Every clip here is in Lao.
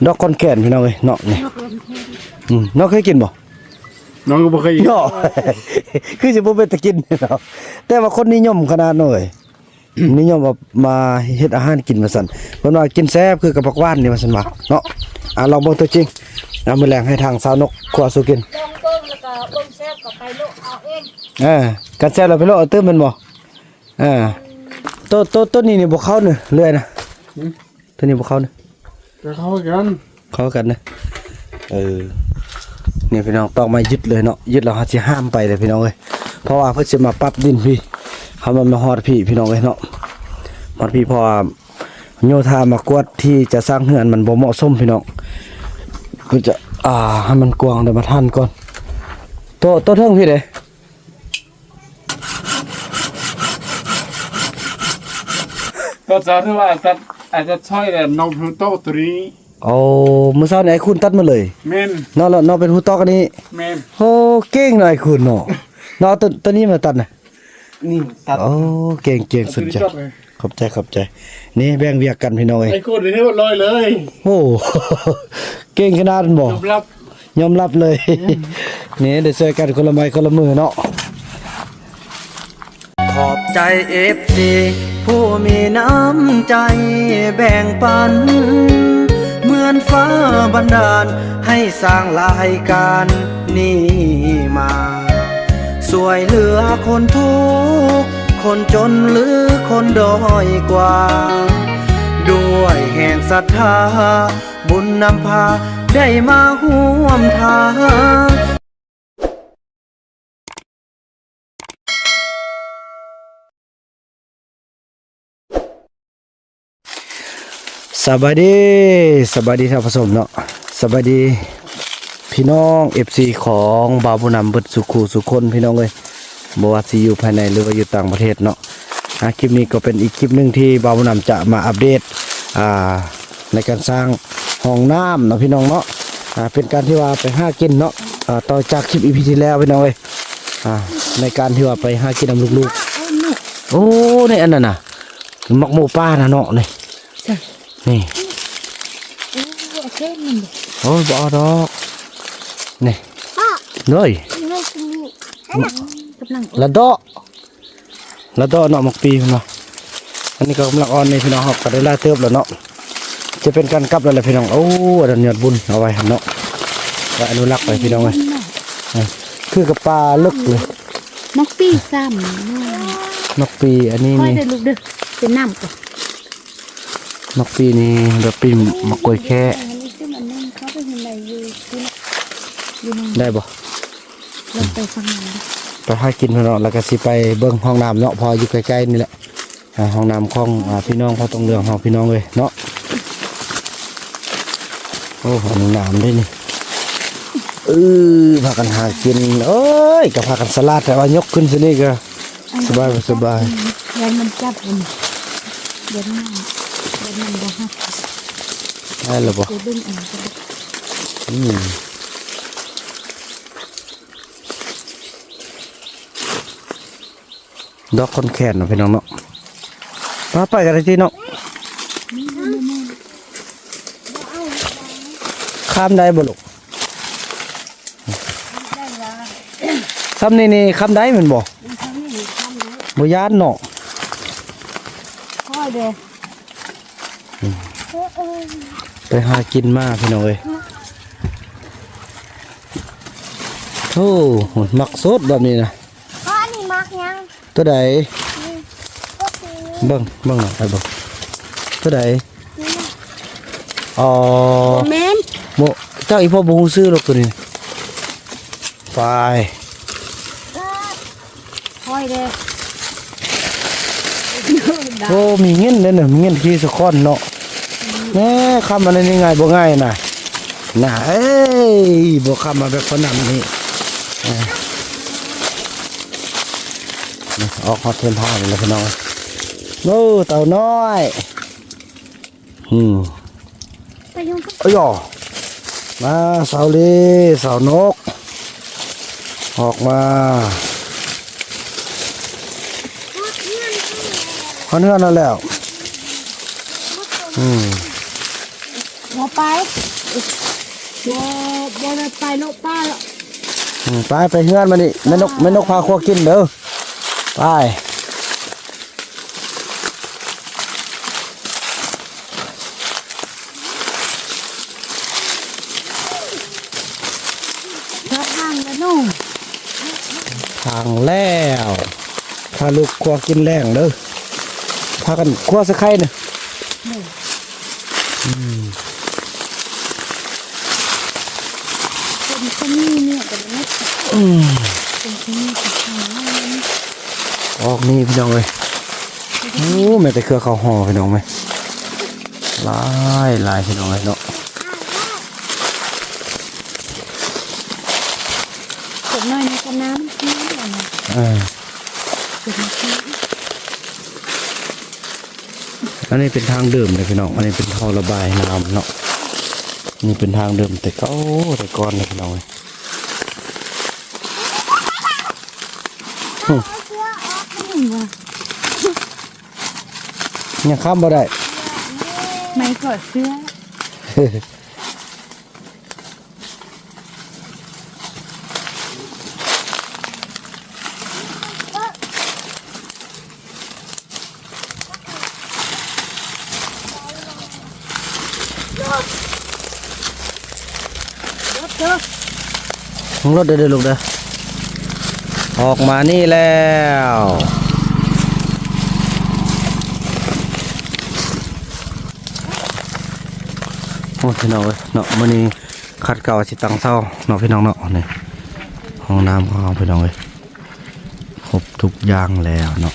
ດອກຄອນແຄນພີ່ນ້ອງເອີຍເນາະ ນີ້ ອືມ ນ້ອງເຄີຍກິນບໍ່? ນ້ອງກໍບໍ່ເຄີຍກິນ ເນາະ ຄືຊິບໍ່ເປັນຕາກິນເນາະ ແຕ່ວ່າຄົນນິຍົມຂະໜາດນ້ອຍ ນິຍົມເອົາມາເຮັດອາຫານກິນວ່າຊັ້ນ ເພິ່ນວ່າກິນແຊບຄືກັບຜັກຫວານນີ້ວ່າຊັ້ນວ່າເນາະ ອ່າ ລອງເບິ່ງຕົວຈິງ ອ່າ ມື້ແລງໃຫ້ທາງສາວນົກຄົວສູ່ກິນ ລອງເບິ່ງແລ້ວກໍເບິ່ງແຊບກໍໄປໂລະເອົາເອງ ເອີ ຄັນແຊບແລ້ວໄປໂລະເອົາຕື່ມແມ່ນບໍ່? ອ່າ ໂຕ ໂຕ ໂຕນີ້ນີ້ບໍ່ເຂົ້າເນີ ເລື່ອຍນະ ຫືມ ໂຕນີ້ບໍ່ເຂົ້າເນີ ກໍເຂົ້າຄືກັນ ເຂົ້າຄືກັນເນີ ເອີ ນີ້ພີ່ນ້ອງ ຕອກໄມ້ຍຶດເລີຍເນາະ ຍຶດແລ້ວເຮົາຊິຫ້າມໄປເລີຍພີ່ນ້ອງເອີຍ ເພາະວ່າເພິ່ນຊິມາປັບດິນພີ້ ເຮົາມັນມາຮອດພີ້ພີ່ນ້ອງເອີຍເນາະ ຮອດພີ້ ເພາະວ່າໂຍທາມາກວດທີ່ຈະສ້າງເຮືອນມັນບໍ່ເໝາະສົມພີ່ນ້ອງ ເພິ່ນຈະ ອ່າ ໃຫ້ມັນກວ້າງ ດຽວມາທັນກ່ອນ ໂຕ ໂຕເທິງພີ້ເດ້ ກໍຈະຖືວ່າອາດຈະ ອາດຈະຊ່ອຍແຫຼະ ນົບຮູ້ໂຕະໂຕນີ້ ໂອ້ ມື້ເຊົ້ານີ້ອ້າຍຄູນຕັດມາເລີຍ ແມ່ນ ເນາະ ເນາະ ເປັນຮູ້ຕອກອັນນີ້ ແມ່ນ ໂອ້ ເກັ່ງເນາະອ້າຍຄູນເນາະ ເນາະ ເອົາໂຕ ໂຕນີ້ມາຕັດນະ ນີ້ຕັດ ໂອ້ ເກັ່ງ ເກັ່ງ ສຸດຍອດ ຂອບໃຈ ຂອບໃຈ ນີ້ແບ່ງວຽກກັນພີ່ນ້ອງເອີຍ ອ້າຍຄູນນີ້ຮຽບຮ້ອຍເລີຍ ໂອ້ ເກັ່ງຂະໜາດແມ່ນບໍ່? ຍອມຮັບ ຍອມຮັບເລີຍ ອືມ ນີ້ໄດ້ຊ່ວຍກັນຄົນລະໄມ້ຄົນລະມືເນາະ ຂອບໃຈເອັຟຊີຜູ້ມີນ້ຳໃຈແບ່ງປັນ ເໝືອນຟ້າບັນດານໃຫ້ສ້າງລາຍການນີ້ມາ ຊ່ວຍເຫຼືອຄົນທຸກຄົນຈົນ ຫຼື ຄົນດ້ອຍກວ່າ ດ້ວຍແຮງສັດທາ ບຸນນຳພາໄດ້ມາຮ່ວມທາງ. ສະບາຍດີ ສະບາຍດີທ່ານຜູ້ຊົມເນາະ ສະບາຍດີພີ່ນ້ອງເອັຟຊີຂອງບ່າວບຸນນຳເບິດສູ່ຄູ່ສູ່ຄົນພີ່ນ້ອງເອີຍ ບໍ່ວ່າຊິຢູ່ພາຍໃນ ຫຼືວ່າຢູ່ຕ່າງປະເທດເນາະ ອ່າ ຄລິບນີ້ກໍເປັນອີກຄລິບໜຶ່ງທີ່ບ່າວບຸນນຳຈະມາອັບເດດ ອ່າ ໃນການສ້າງຫ້ອງນ້ຳເນາະພີ່ນ້ອງເນາະ ອ່າ ເປັນການທີ່ວ່າໄປຫາກິນເນາະ ອ່າ ຕໍ່ຈາກຄລິບອີພີທີ່ແລ້ວພີ່ນ້ອງເອີຍ ອ່າ ໃນການທີ່ວ່າໄປຫາກິນນຳລູກໆ ໂອ້ ໃນອັນນັ້ນນະ ໝາກໂມປ່ານະເນາະ ນີ້ ໃຊ່ ນີ້ ໂອ້ ເອົາແຄ່ນີ້ ໂອ້ຍ ບໍ່ເອົາດອກ ນີ້ ໂດຍ ກຳລັງ ລະເດາະ ລະເດາະເນາະ ໝາກປີເນາະ ອັນນີ້ກໍກຳລັງອ່ອນນີ້ພີ່ນ້ອງ ເຮົາກໍໄດ້ຫຼາຍເຕີບແລ້ວເນາະ ຈະເປັນການກັບແລ້ວແຫຼະພີ່ນ້ອງ ໂອ້ ອັນນັ້ນຍອດບຸນ ເອົາໄວ້ຫັ້ນເນາະ ໄວ້ອະນຸລັກໄວ້ພີ່ນ້ອງເອີຍ ອ່າ ຄືກັບປ່າເລິກເລີຍ ໝາກປີຊ້ຳ ໝາກປີ ອັນນີ້ນີ້ ຄ່ອຍເດີລູກເດີ ເປັນນ້ຳກ່ອນ ໝາກປີນີ້ແບບປີໝາກກ້ວຍແຄ ໄດ້ບໍ່? ໄປຫາກິນເນາະ ແລ້ວກໍຊິໄປເບິ່ງຫ້ອງນ້ຳເນາະ ເພາະຢູ່ໃກ້ໆນີ້ແຫຼະ ອ່າ ຫ້ອງນ້ຳຂອງ ອ່າ ພີ່ນ້ອງເຜົ່າຕົງເຫຼືອງເຮົາ ພີ່ນ້ອງເອີຍເນາະ ໂອ້ ຫ້ອງນ້ຳເດ້ນີ້ ເອີ ພາກັນຫາກິນ ເອີຍ ກໍພາກັນສະຫຼາດ ແຕ່ວ່າຍົກຂຶ້ນຊະນີ້ກໍ ສະບາຍບໍ່ສະບາຍ ຢ້ານມັນຈັບ ຢ້ານມັນ ຢ້ານມັນບໍ່ຮັກ ໄດ້ແລ້ວບໍ່? ໄປເບິ່ງເອົາ ອືມ ດອກຄອນແຄນເນາະ ພີ່ນ້ອງເນາະ ມາໄປກັນໄດ້ຕິເນາະ ຂ້າມໄດ້ບໍ່ລູກ? ຊ່ຳນີ້ນີ້ຂ້າມໄດ້ແມ່ນບໍ່? ບໍ່ຢ້ານເນາະ ຄ່ອຍເດ້ ໄປຫາກິນມາພີ່ນ້ອງເອີຍ ໂອ້ ມັກສົດແບບນີ້ນະ ພໍ່ ອັນນີ້ໝາກຫຍັງ? ຕົວໃດ? ນີ້ ເບິ່ງ ເບິ່ງໜ້ອຍ ໄປເບິ່ງ ຕົວໃດ? ນີ້ນະ ອໍ ບໍ່ແມ່ນ ບໍ່ ຈັກອີ່ພໍ່ບໍ່ຮູ້ຊື່ດອກຕົວນີ້ ໄປ ເອີ ຄ່ອຍເດ້ ໂອ້ ມີເງິນເດ້ນະ ມີເງິນທີ່ສະຄອນເນາະ ແນ່ ຄຳອັນນີ້ງ່າຍບໍ່ງ່າຍນະ ນະ ເອີຍ ບໍ່ຄຳມາແບບພະນັນນີ້ ອ່າ ອອກຮອດເສັ້ນທາງແລ້ວພີ່ນ້ອງ ໂອ້ ເຕົ່ານ້ອຍ ອືມ ໄປຢູ່ ເອີຍ ມາ ສາວລີ ສາວນົກ ອອກມາ ຮອດເຮືອນແລ້ວ ຮອດເຮືອນແລ້ວ ຮອດເຮືອນແລ້ວ ອືມ ຮອ ໄປ ບໍ່ ບໍ່ໄດ້ໄປເນາະ ປ້າ. ອືມ ໄປ ໄປເຮືອນມານີ້ ແມ່ນົກ ແມ່ນົກພາຄົວກິນເດີ ໄປ. ທາງແລ້ວເນາະ ທາງແລ້ວ ພາລູກຄົວກິນແລງເດີ ພາກັນຄົວໃສ່ໄຂ່ນະ. ອືມ ເປັນຄົນມີເມຍກໍບໍ່ເຮັດ ອືມ ເປັນຄົນມີກໍຫາ ອອກນີ້ພີ່ນ້ອງເອີຍ. ໂອ້ ແມ່ນແຕ່ເຄືອເຂົ້າຫໍ່ພີ່ນ້ອງເອີຍ ຫຼາຍໆ ພີ່ນ້ອງເອີຍເນາະ. ເປັນໜ້ອຍໃນກະນ້ຳ ເອີ ອັນນີ້ເປັນທາງເດີມເດ້ພີ່ນ້ອງ ອັນນີ້ເປັນທໍ່ລະບາຍນ້ຳເນາະ ນີ້ເປັນທາງເດີມແຕ່ເກົ່າແຕ່ກ່ອນເດ້ພີ່ນ້ອງເອີຍ. ອືມ ຍັງຂ້າມບໍ່ໄດ້ ໄມ້ກອດເສື້ອ. ລົງລົດເດີລູກເດີ ອອກມານີ້ແລ້ວ. ໂອ້ຍ ພີ່ນ້ອງເອີຍເນາະ ມື້ນີ້ ຄັດເກົ່າຊິຕັ້ງເສົາເນາະ ພີ່ນ້ອງເນາະ. ນີ້ຫ້ອງນ້ຳຂອງເຮົາ ພີ່ນ້ອງເອີຍ ຄົບທຸກຢ່າງແລ້ວເນາະ.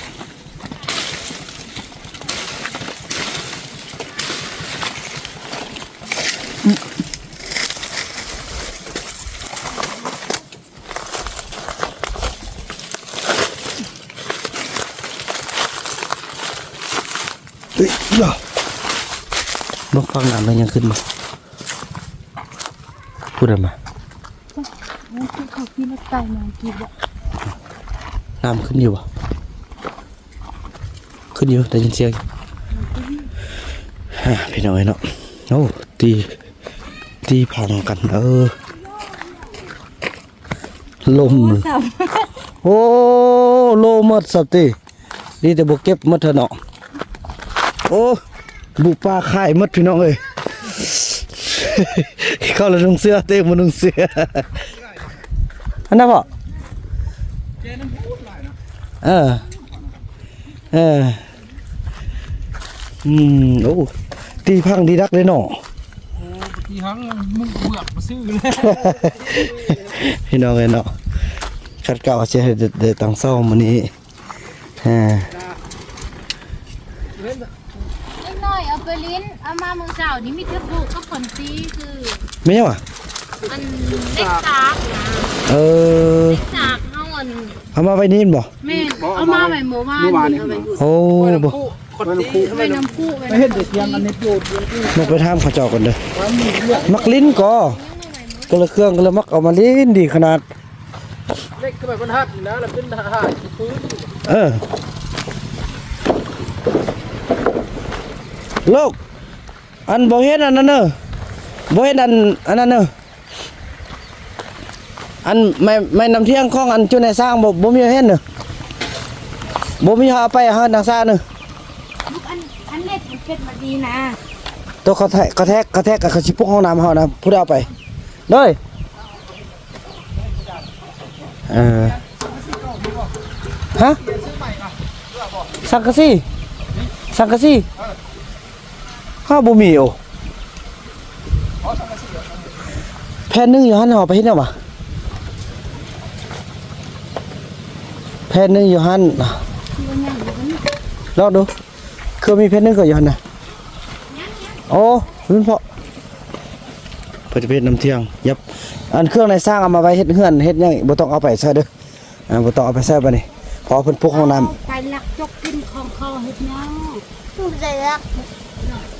ເອີຍ ເບິ່ງຝັ່ງນ້ຳແລ້ວຍັງຂຶ້ນບໍ່? ຜູ້ໃດມາ? ເຂົາຂີ່ລົດໄກມາກີ້ບໍ່? ນ້ຳຂຶ້ນຢູ່ບໍ່? ຂຶ້ນຢູ່ ໄດ້ຍິນສຽງຢູ່. ອ່າ ພີ່ນ້ອງເອີຍເນາະ ໂອ້ ຕີ ຕີພັງກັນ ເອີ ລົ້ມ ໂອ້ ໂລໝົດສັບຕິ ດີແຕ່ບໍ່ເກັບໝົດເຖາະເນາະ. ໂອ້ ບຸປ່າຂາຍໝົດພີ່ນ້ອງເອີຍ ເຂົາລະນຸ່ງເສື້ອ ເຕັມບໍ່ນຸ່ງເສື້ອ ອັນນັ້ນບໍ່? ເອີ ເອີ ອືມ ໂອ້ ຕີພັງດີດັກເດ້ເນາະ. ໂອ້ ຕີພັງ ມຸງເບືອກບໍ່ຊື້ເລີຍ ພີ່ນ້ອງເອີຍເນາະ. ຄັດເກົ່າຊິໃຫ້ໄດ້ ໄດ້ຕັ້ງເສົາມື້ນີ້ ເອີ ເດັກນ້ອຍເອົາໄປຫຼິ້ນ ເອົາມາມື້ເຊົ້ານີ້ມີແຕ່ປູກກັບຂົນຕີ ຄືແມ່ນຫຍັງຫວາ? ອັນເຫຼັກສາກນະ ເອີ ເຫຼັກສາກເຮົາອັນ ເອົາມາໄວ້ນີ້ແມ່ນບໍ່? ແມ່ນ ເອົາມາໄວ້ມື້ວານນີ້ ເອົາໄວ້ ໂອ້ ບໍ່ ໄວ້ນ້ຳພຸ ໄວ້ນ້ຳພຸ ໄວ້ນ້ຳພຸ ໄປເຮັດໄດ້ທຽງອັນນີ້ຢູ່ ນ້ອງໄປຖາມເຂົາເຈົ້າກ່ອນເດີ ມັກຫຼິ້ນກໍ ກະລະເຄື່ອງກະລະມັກເອົາມາຫຼິ້ນດີຂະໜາດ ເຫຼັກຄືແບບມັນຫັກນີ້ນະ ແລ້ວເປັນຫາຍຄືພື້ນ ເອີ ລູກ ອັນບໍ່ເຫັນອັນນັ້ນເດີ ບໍ່ເຫັນອັນ ອັນນັ້ນເດີ ອັນໄມ້ ໄມ້ນ້ຳທ່ຽງຂອງອັນຈຸນາຍຊ້າງ ບໍ່ ບໍ່ມີໃຜເຫັນເດີ ບໍ່ມີໃຜເອົາໄປໃຫ້ນາງຊ້າງເດີ ອັນ ອັນເຫຼັກມັນເປັນມາດີນະ ໂຕເຂົາແທກ ເຂົາແທກ ເຂົາແທກ ເຂົາຊິປຸກຫ້ອງນ້ຳເຮົານະ ຜູ້ໃດເອົາໄປ ໂດຍ ເອີ ຮະ? ສັງກະສີ ສັງກະສີ ເຮົາບໍ່ມີ ໂອ ແຜ່ນໜຶ່ງຢູ່ຫັ້ນ ເຮົາເອົາໄປເຮັດຫຍັງຫວາ? ແຜ່ນໜຶ່ງຢູ່ຫັ້ນ ລອງດູ ຄືມີແຜ່ນໜຶ່ງກໍຢູ່ຫັ້ນນະ ໂອ ເພິ່ນເພາະ ເພິ່ນຈະໄປເຮັດນ້ຳທ່ຽງ ຍັບ ອັນເຄື່ອງໃນຊ້າງເອົາມາໄວ້ເຮັດເຮືອນເຮັດຫຍັງ ບໍ່ຕ້ອງເອົາໄປໃຊ້ເດີ ອ່າ ບໍ່ຕ້ອງເອົາໄປໃຊ້ບາດນີ້ ເພາະວ່າເພິ່ນປຸກຫ້ອງນ້ຳ ໄປລັກຈົກກິນຂອງເຂົາເຮັດຫຍັງ ບໍ່ໄດ້ລັກ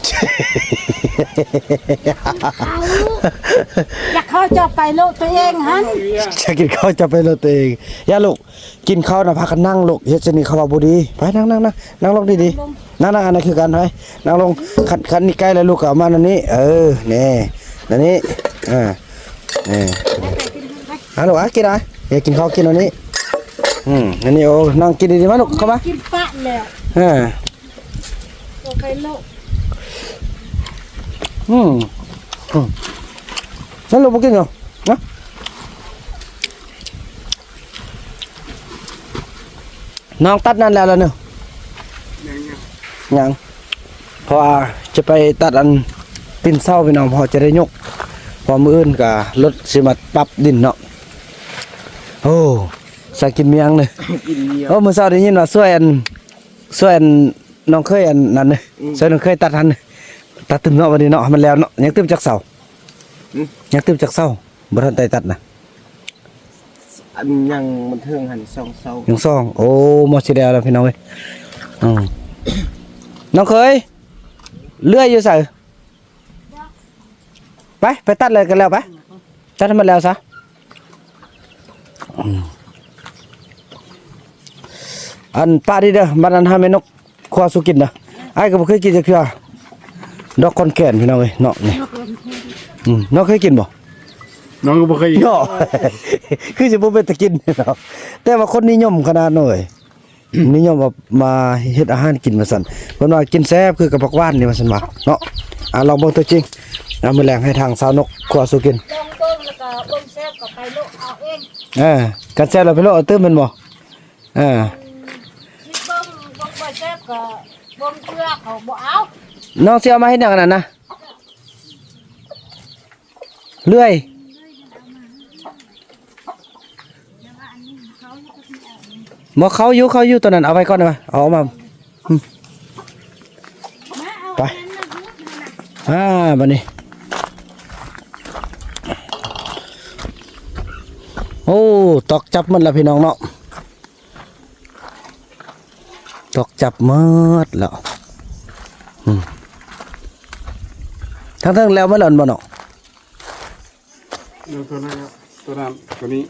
ເ ຢາກເຂົ້າເຈົ້າໄປໂລດຕົວເອງຫັ້ນ ຢາກກິນເຂົ້າເຈົ້າໄປໂລດຕົວເອງ. ຢ່າລູກ ກິນເຂົ້ານະ ພາກັນນັ່ງລູກ ເຮັດຈັ່ງນີ້ເຂົາວ່າບໍ່ດີ. ໄປນັ່ງໆໆ ນັ່ງລົງດີໆ ນັ່ງໆ ອັນນັ້ນຄືກັນ ໄປນັ່ງລົງ. ຄັນ ຄັນນີ້ໃກ້ແລ້ວລູກກໍເອົາມາແນວນີ້ ເອີ ນີ້ ແນວນີ້ ອ່າ ນີ້ ອ່າ ລູກ ອ່າ ກິນ ອ່າ ຢາກກິນເຂົ້າກິນອັນນີ້ ອືມ ອັນນີ້ ໂອ້ ນັ່ງກິນດີໆ ມາລູກ ເຂົ້າມາ ກິນປະແລ້ວ ອ່າ ບໍ່ໄປໂລະ ອືມ ອືມ ນັ້ນລູກບໍ່ກິນເນາະ ນະ. ນ້ອງຕັດນັ້ນແລ້ວລະເນາະ ຍັງ ຍັງ ຍັງ ເພາະວ່າຈະໄປຕັດອັນຕີນເສົາພີ່ນ້ອງ ເພາະຈະໄດ້ຍົກ ເພາະມື້ອື່ນກະລົດຊິມາປັບດິນເນາະ. ໂອ້ ສາຍກິນມຽງເລີຍ ກິນມຽງ. ໂອ້ ມື້ເຊົ້າໄດ້ຍິນວ່າຊ່ວຍອັນ ຊ່ວຍອັນນ້ອງເຂີຍອັນນັ້ນເລີຍ ອືມ ຊ່ວຍນ້ອງເຂີຍຕັດຫັ້ນ ຕັດຕື່ມເນາະ ບັດນີ້ເນາະ ໃຫ້ມັນແລ້ວເນາະ. ຍັງຕື່ມຈັກເສົາ ຫືມ ຍັງຕື່ມຈັກເສົາ ບໍ່ທັນໄດ້ຕັດນະ. ອັນຍັງມັນເທິງຫັ້ນສອງເສົາ ຍັງສອງ ໂອ້ ໝົດຊິແລ້ວແລ້ວພີ່ນ້ອງເອີຍ. ອືມ ນ້ອງເຂີຍ ເລື່ອຍຢູ່ໃສ? ໄປ ໄປຕັດເລີຍກັນແລ້ວ ໄປ ຕັດໃຫ້ມັນແລ້ວຊະ. ອືມ ອັນປະນີ້ເດີ ບັດນັ້ນຫາແມ່ນົກ ຂົ້ວສູ່ກິນນະ ອ້າຍກໍບໍ່ເຄີຍກິນຈັກເທື່ອ ດອກຂອນແກ່ນພີ່ນ້ອງເອີຍເນາະ. ນີ້ ອືມ ນ້ອງເຄີຍກິນບໍ່? ນ້ອງກໍບໍ່ເຄີຍກິນເນາະ ຄືຊິບໍ່ເປັນຕາກິນເນາະ ແຕ່ວ່າຄົນນິຍົມຂະໜາດເນາະເອີຍ ນິຍົມເອົາມາເຮັດອາຫານກິນວ່າຊັ້ນ ເພິ່ນວ່າກິນແຊບຄືກັບຜັກຫວານນີ້ວ່າຊັ້ນວ່າເນາະ. ອ່າ ລອງເບິ່ງຕົວຈິງ ອ່າ ມື້ແລງໃຫ້ທາງສາວນົກຂົ້ວສູ່ກິນ ລອງເບິ່ງແລ້ວກໍເບິ່ງແຊບກໍໄປໂລະເອົາເອງ. ເອີ ຄັນແຊບແລ້ວໄປໂລະເອົາຕື່ມແມ່ນບໍ່? ເອີ ຊິເບິ່ງ ເບິ່ງບໍ່ແຊບກໍເບິ່ງເທື່ອເຂົາບໍ່ເອົາ. ນ້ອງຊິເອົາມາເຮັດຫຍັງອັນນັ້ນນະ? ເລື່ອຍ ບໍ່ ເຂົ້າຢູ່ ເຂົ້າຢູ່ ຕົວນັ້ນເອົາໄວ້ກ່ອນ ເອົາມາ ອືມ ໄປ ອ່າ ບັດນີ້ ໂອ້ ຕອກຈັບໝົດແລ້ວພີ່ນ້ອງເນາະ. ຕອກຈັບໝົດແລ້ວ ອືມ ທາງເທິງແລ້ວໝົດແລ້ວບໍ່ເນາະ? ເອີ ຕົວນັ້ນ ຕົວນັ້ນ ຕົວນີ້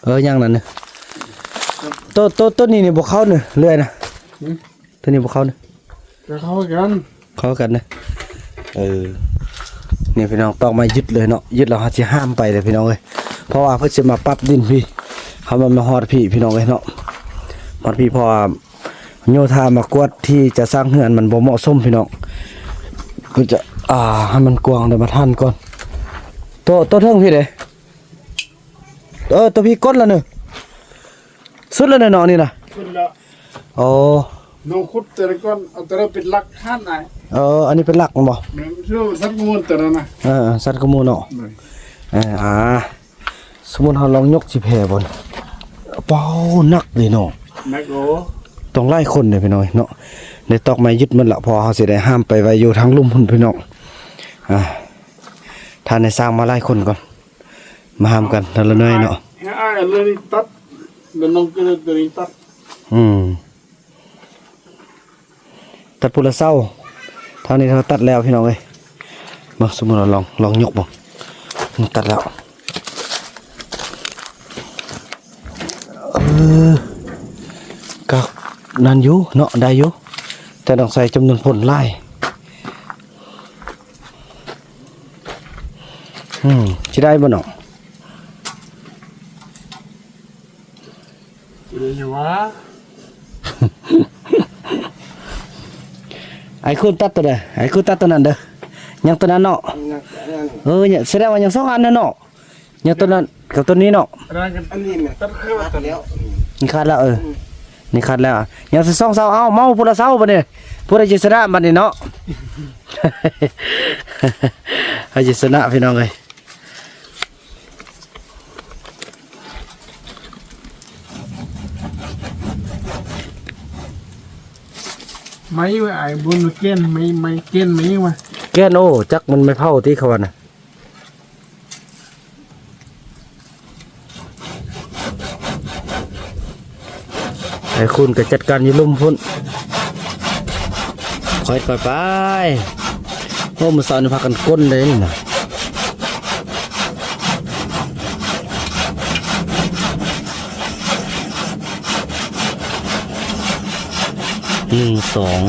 ເອີ ຍັງນັ້ນນະ ຕົວ ຕົວ ຕົວນີ້ນີ້ບໍ່ເຂົ້າເນາະ ເລື່ອຍນະ ຫືມ ຕົວນີ້ບໍ່ເຂົ້າເນາະ. ກໍເຂົ້າກັນ ເຂົ້າກັນເນາະ ເອີ ນີ້ພີ່ນ້ອງ ຕອກໄມ້ຍຶດເລີຍເນາະ ຍຶດແລ້ວເຮົາຊິຫ້າມໄປເລີຍພີ່ນ້ອງເອີຍ ເພາະວ່າເພິ່ນຊິມາປັບດິນພີ້ ເຮົາມາ ມາຮອດພີ້ພີ່ນ້ອງເອີຍເນາະ ຮອດພີ້ ເພາະວ່າໂຍທາມາກວດທີ່ຈະສ້າງເຮືອນມັນບໍ່ເໝາະສົມພີ່ນ້ອງ ກໍຈະ ອ່າ ໃຫ້ມັນກວ້າງ ແລ້ວມາຖັນກ່ອນ ໂຕ ໂຕເທິງພີ້ເດ້ ເອີ ໂຕພີ້ກົ້ນລະເນີ ສຸດແລ້ວເນີ ນີ້ນະ ສຸດແລ້ວ ໂອ້ ນ້ອງຂຸດແຕ່ລະກ້ອນ ເອົາແຕ່ລະເປັນຫຼັກຫັ້ນນະ ເອີ ອັນນີ້ເປັນຫຼັກແມ່ນບໍ່? ແມ່ນ ຄືວ່າສັດກະມູນແຕ່ລະນະ ເອີ ສັດກະມູນເນາະ ເອີ ອ່າ ສົມມຸດເຮົາລອງຍົກຊິແຜ່ບໍ່ນີ້ ປາວ ໜັກເດ້ເນາະ ໜັກໂອ ຕ້ອງຫຼາຍຄົນເດ້ພີ່ນ້ອງເນາະ ໄດ້ຕອກໄມ້ຍຶດໝົດລະ ເພາະເຮົາຊິໄດ້ຫ້າມໄປໄວ້ຢູ່ທາງລຸ່ມພຸ້ນພີ່ນ້ອງ ອ່າ ຖ້າໄດ້ສ້າງມາຫຼາຍຄົນກ່ອນ ມາຫ້າມກັນ ແຕ່ລະໜ່ວຍເນາະ ໃຫ້ອ້າຍເລີຍຕັດ ແລ້ວນ້ອງກໍເລີຍຕົວນີ້ຕັດ ອືມ ຕັດພຸ້ນລະເສົາ ທາງນີ້ເຮົາຕັດແລ້ວພີ່ນ້ອງເອີຍ ມາ ສົມມຸດເຮົາລອງ ລອງຍົກເບິ່ງ ຕັດແລ້ວ ເອີ ກໍນັ້ນຢູ່ເນາະ ໄດ້ຢູ່ ແຕ່ຕ້ອງໃຊ້ຈຳນວນຄົນຫຼາຍ ອືມ ຊິໄດ້ບໍ່ເນາະ? ເອີ ຫຍັງວະ? ໄອ້ຄູນຕັດຕົວໃດ? ໄອ້ຄູນຕັດຕົວນັ້ນເດີ ຍັງຕົວນັ້ນເນາະ ຍັງຕົວນັ້ນ ເອີ ສະແດງວ່າຍັງສອງອັນນັ້ນເນາະ ຍັງຕົວນັ້ນກັບຕົວນີ້ເນາະ ອັນນີ້ແມ່ນຕັດແລ້ວ ນີ້ຂາດແລ້ວ ເອີ ອືມ ນີ້ຂາດແລ້ວ ຍັງສອງເສົາ ເອົາ ເມົາຜູ້ລະເສົາບັດນີ້ ຜູ້ໃດຊິຊະນະບັດນີ້ເນາະ ໃຜຊິຊະນະພີ່ນ້ອງເອີຍ. ໄມ້ວ່າອ້າຍບຸນ ແກ່ນໄມ້ ໄມ້ແກ່ນໄມ້ຫຍັງວະ ແກ່ນ ໂອ້ ຈັກມັນໄມ້ເຜົາຕິເຂົາວ່ານະ ໄອ້ຄູນກໍຈັດການຢູ່ລຸ່ມພຸ້ນ. ຄ່ອຍໆໄປ. ໂອ້ ມື້ເຊົ້ານີ້ພາກັນກົ້ນເດ້ນີ້ນະ. ໜຶ່ງ ສອງ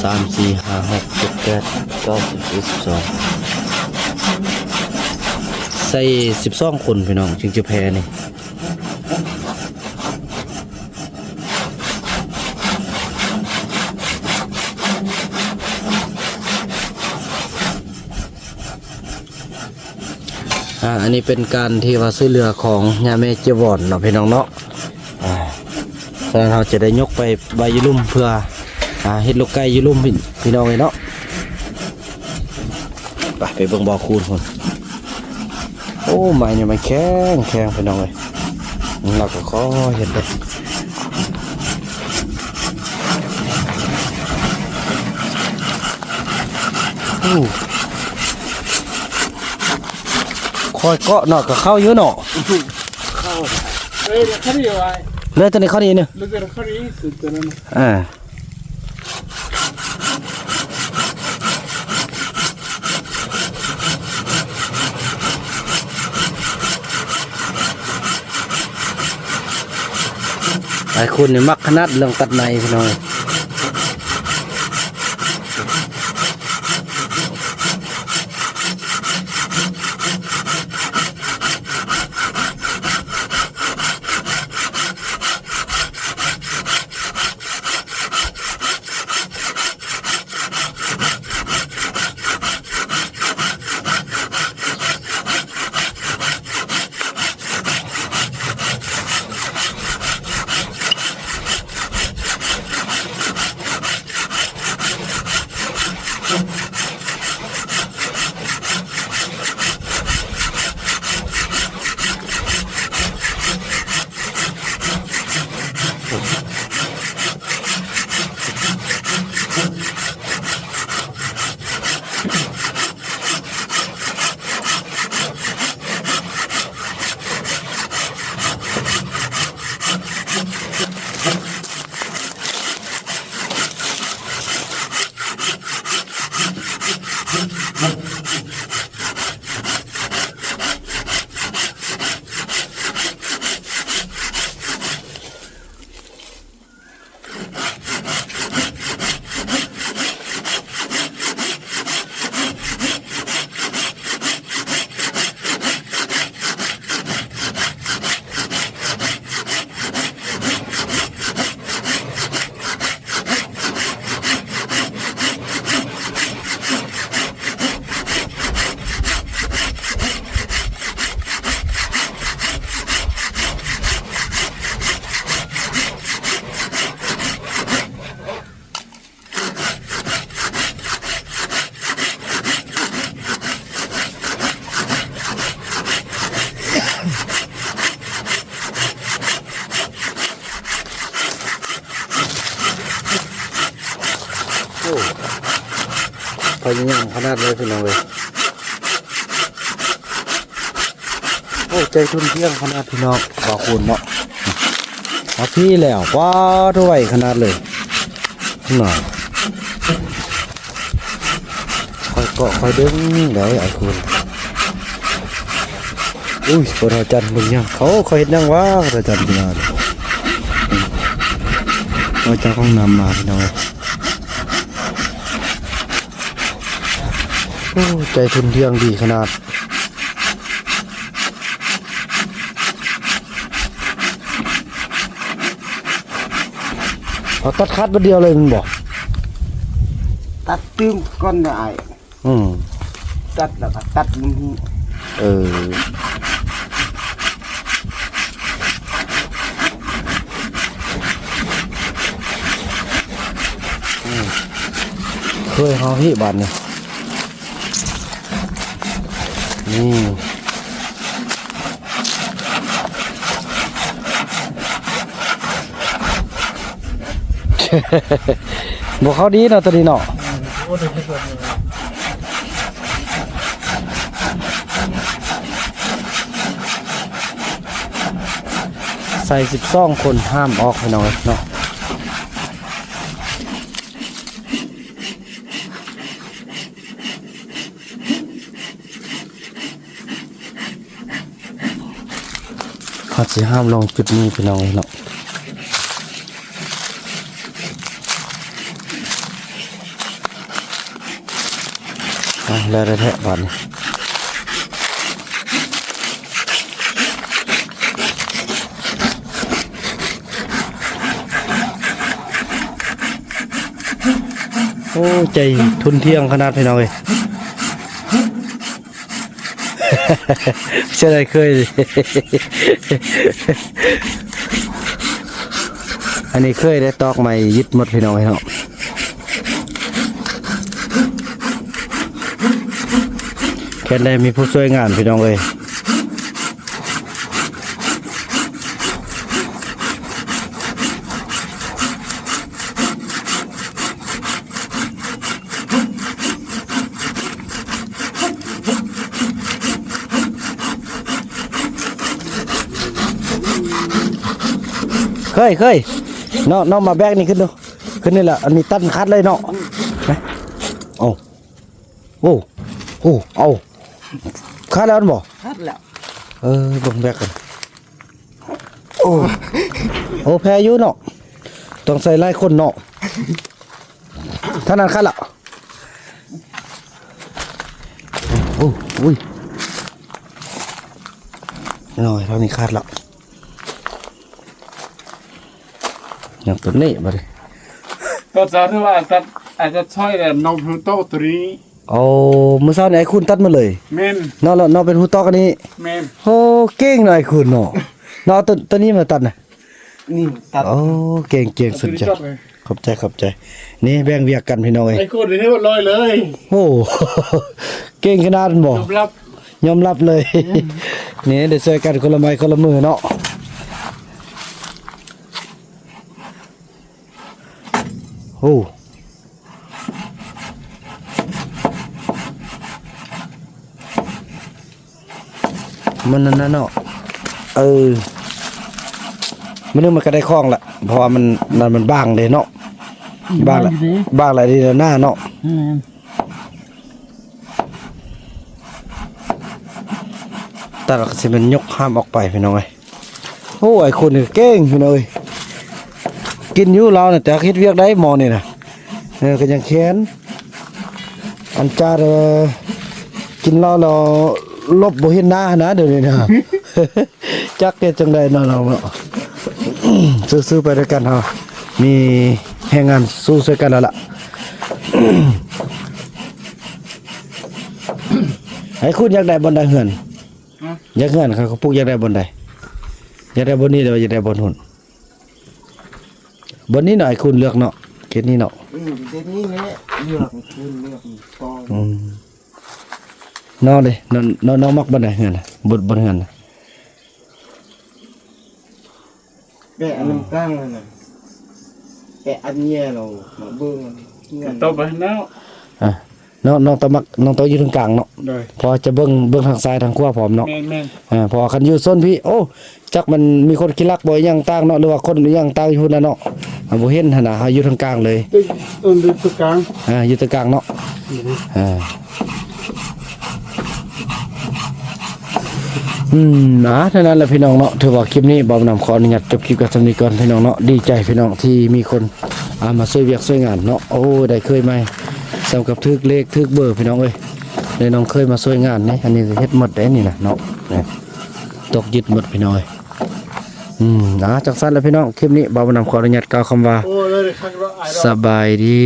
ສາມ ສີ່ ຫ້າ ຫົກ ເຈັດ ແປດ ເກົ້າ ສິບ ສິບເອັດ ສິບສອງ ໃສ່ສິບສອງຄົນພີ່ນ້ອງ ຈຶ່ງຈະແຜ່ນີ້. ອ່າ ອັນນີ້ເປັນການທີ່ວ່າຊ່ວຍເຫຼືອຂອງຍາແມ່ເຈຍວອນເນາະ ພີ່ນ້ອງເນາະ. ອ່າ ສະນັ້ນເຮົາຈະໄດ້ຍົກໄປໄວ້ຢູ່ລຸ່ມເພື່ອ ອ່າ ເຮັດລົກໄກ່ຢູ່ລຸ່ມ ພີ່ ພີ່ນ້ອງເອີຍເນາະ. ໄປ ໄປເບິ່ງບໍ່ຄູນພຸ້ນ. ໂອ້ ໄມ້ນີ້ມັນແຂງ ແຂງ ພີ່ນ້ອງເອີຍ. ລາວກໍຄ່ອຍເຮັດໄປ. ໂອ້ ຄ່ອຍເກາະເນາະ ກໍເຂົ້າຢູ່ເນາະ. ເຂົ້າ. ເອີຍ ລະຄະດີໄວ້ ເລີຍຕົວນີ້ ຄະດີນີ້ ເລີຍຕົວນີ້ ຄະດີສຸດຕົວນັ້ນ. ອ່າ ຫຼາຍຄົນນີ້ມັກຂະໜາດເລື່ອງຕັດໄມ້ ພີ່ນ້ອງ. ໂອ້ ພະຍາຍາມຂະໜາດເລີຍ ພີ່ນ້ອງເອີຍ. ໂອ້ ໃຈທຸ່ນທ່ຽງຂະໜາດ ພີ່ນ້ອງ ບ່າວຄູນເນາະ. ເອົາພີ້ແລ້ວ ວ້າ ໂທ້ ໄວຂະໜາດເລີຍ ໜ້ອຍ. ຄ່ອຍເກາະຄ່ອຍດຶງໄດ໋ອ້າຍຄູນ. ອຸ້ຍ ພໍ່ເຖົ້າຈັນເບິ່ງຫຍັງ ເຂົາ ເຂົາເຮັດຫຍັງວະ ພໍ່ເຖົ້າຈັນ ພີ່ນ້ອງ. ເຂົາຈາກຫ້ອງນ້ຳມາ ພີ່ນ້ອງເອີຍ. ໂອ້ ໃຈທຸ່ນທ່ຽງດີຂະໜາດ. ເອົາຕັດຂາດບາດດຽວເລີຍແມ່ນບໍ່? ຕັດຕື່ມກ່ອນນະອ້າຍ. ອືມ ຕັດແລ້ວກໍຕັດມັນ. ເອີ ອືມ ເຄີຍເຮົາເຮະບາດນີ້. ນີ້ ບໍ່ເຂົ້າດີເນາະ ຕົວນີ້ເນາະ. ໃສ່ສິບສອງຄົນ ຫ້າມອອກ ພີ່ນ້ອງເອີຍເນາະ. ເຮົາຊິຫ້າມລົງຈຸດນີ້ພີ່ນ້ອງເອີຍເນາະ. ອ່ະ ແລ້ວແທ້ໆ ບາດນີ້. ໂອ້ ໃຈທຸ່ນທ່ຽງຂະໜາດ ພີ່ນ້ອງເອີຍ. ເຊື່ອໄດ້ເຄີຍ ອັນນີ້ເຄີຍໄດ້ຕອກໄມ້ຍຶດໝົດ ພີ່ນ້ອງເອີຍເນາະ. ແຄ່ນໄດ້ມີຜູ້ຊ່ວຍງານ ພີ່ນ້ອງເອີຍ. ເຄີຍ ເຄີຍ ນ້ອງ ນ້ອງມາແບກນີ້ຂຶ້ນດູ ຂຶ້ນນີ້ລະ ອັນນີ້ຕັດຂາດເລີຍເນາະ. ໂອ້ ໂອ້ ໂອ້ ເອົາ ຂາດແລ້ວແມ່ນບໍ່? ຂາດແລ້ວ. ເອີ ເບິ່ງແບກກັນ. ໂອ້ ໂອ້ ແພ້ຢູ່ເນາະ ຕ້ອງໃສ່ຫຼາຍຄົນເນາະ. ທາງນັ້ນຂາດລະ. ໂອ້ ໂອ້ຍ ນ້ອຍ ທາງນີ້ຂາດລະ. ຍັງຕົວນີ້ບາດນີ້ ກໍຈະຖືວ່າອາດຈະ ອາດຈະຊ່ອຍແຫຼະ ນ້ອງເພິ່ນໂຕຕົວນີ້. ໂອ້ ມື້ເຊົ້ານີ້ອ້າຍຄູນຕັດໝົດເລີຍ. ແມ່ນ. ນ້ອງ ນ້ອງເປັນຜູ້ຕອກອັນນີ້. ແມ່ນ. ໂອ້ ເກັ່ງເນາະອ້າຍຄູນເນາະ. ນ້ອງເອົາຕົວ ຕົວນີ້ມາຕັດນະ. ນີ້ຕັດ. ໂອ້ ເກັ່ງໆ ສຸດຍອດ. ຂອບໃຈ ຂອບໃຈ. ນີ້ແບ່ງວຽກກັນພີ່ນ້ອງເອີຍ. ໄອ້ຄົນນີ້ຮຽບຮ້ອຍເລີຍ. ໂອ້ ເກັ່ງຂະໜາດແມ່ນບໍ່? ຍອມຮັບ ຍອມຮັບເລີຍ. ນີ້ໄດ້ຊ່ວຍກັນຄົນລະໄມ້ຄົນລະມືເນາະ. ໂອ້ ມັນນັ້ນນະເນາະ. ເອີ ມື້ໜຶ່ງມັນກະໄດ້ຂອງລະ ເພາະວ່າມັນ ນັ້ນມັນບາງເດ້ເນາະ. ບາງລະ ບາງລະດີແລ້ວນາເນາະ. ແມ່ນ. ຕັດອອກກະຊິແມ່ນຍົກຫ້າມອອກໄປພີ່ນ້ອງເອີຍ. ໂອ້ ໄອ້ຄຸນນີ້ເກັ່ງພີ່ນ້ອງເອີຍ. ກິນຢູ່ລາວນະ ແຕ່ເຮັດວຽກໄດ້ໝໍນີ້ນະ. ເອີ ກະຍັງແຄ້ນ ອັນຈາດ ເອີ ກິນເຫຼົ້າແລ້ວຫຼົບບໍ່ເຫັນໜ້າຫັ້ນນະ ດຽວນີ້ນະ. ຈັກເຮັດຈັ່ງໃດເນາະ ເນາະ. ສູ້ໆ ໄປດ້ວຍກັນເຮົາ ມີແຮງງານສູ້ຊ່ວຍກັນແລ້ວລະ. ໄອ້ຄຸນຢາກໄດ້ບ່ອນໃດເຮືອນ? ຮະ? ຢາກເຮືອນ ເຂົາ ເຂົາປຸກຢາກໄດ້ບ່ອນໃດ? ຢາກໄດ້ບ່ອນນີ້ ຫຼືວ່າຢາກໄດ້ບ່ອນພຸ້ນ? ບ່ອນນີ້ເນາະ ໄອ້ຄຸນເລືອກເນາະ ເຂດນີ້ເນາະ. ອືມ ເຂດນີ້ແຫຼະ ເລືອກ ໄອ້ຄຸນເລືອກ ອືມ ນ້ອງເດ ນ້ອງ ນ້ອງມັກບ່ອນໃດເຮືອນນະ? ບ່ອນ ບ່ອນເຮືອນນະ. ແປະອັນນຳກາງຫັ້ນນະ ແປະອັນແຍ່ລາວມາເບິ່ງອັນເຮືອນ ຕອບໄປແລ້ວ. ອ່າ ນ້ອງ ນ້ອງຕ້ອງມັກ ນ້ອງຕ້ອງຢູ່ເທິງກາງເນາະ. ໂດຍ. ເພາະຈະເບິ່ງ ເບິ່ງທາງຊ້າຍທາງຂວາພ້ອມເນາະ. ແມ່ນໆ. ອ່າ ເພາະວ່າຄັນຢູ່ໂຊນພີ້ ໂອ້ ຈັກມັນມີຄົນຂີ້ລັກບໍ່ ອີ່ຫຍັງຕ່າງເນາະ ຫຼືວ່າຄົນອີ່ຫຍັງຕ່າງຢູ່ພຸ້ນນະເນາະ. ອ່າ ບໍ່ເຫັນຫັ້ນນະ ເຮົາຢູ່ເທິງກາງເລີຍ. ເອີ ຢູ່ເທິງກາງ. ອ່າ ຢູ່ເທິງກາງເນາະ. ອືມ ອ່າ ອືມ ອ່າ ເທົ່ານັ້ນແຫຼະພີ່ນ້ອງເນາະ. ຖືວ່າຄລິບນີ້ບ່າວນຳຂໍອະນຸຍາດຈົບຄລິບກັນສ່ຳນີ້ກ່ອນພີ່ນ້ອງເນາະ. ດີໃຈພີ່ນ້ອງທີ່ມີຄົນ ອ່າ ມາຊ່ວຍວຽກຊ່ວຍງານເນາະ. ໂອ້ ໄດ້ເຂີຍໃໝ່ ສ່ຳກັບຖືກເລກຖືກເບີພີ່ນ້ອງເອີຍ. ໄດ້ນ້ອງເຂີຍມາຊ່ວຍງານນີ້ ອັນນີ້ເຮັດໝົດເດ້ນີ້ນະເນາະ. ຕົກຍຶດໝົດພີ່ນ້ອງເອີຍ. ອືມ ອ່າ ຈັ່ງຊັ້ນແຫຼະພີ່ນ້ອງ ຄລິບນີ້ບ່າວນຳຂໍອະນຸຍາດກ່າວຄຳວ່າ ໂອ້ ສະບາຍດີ.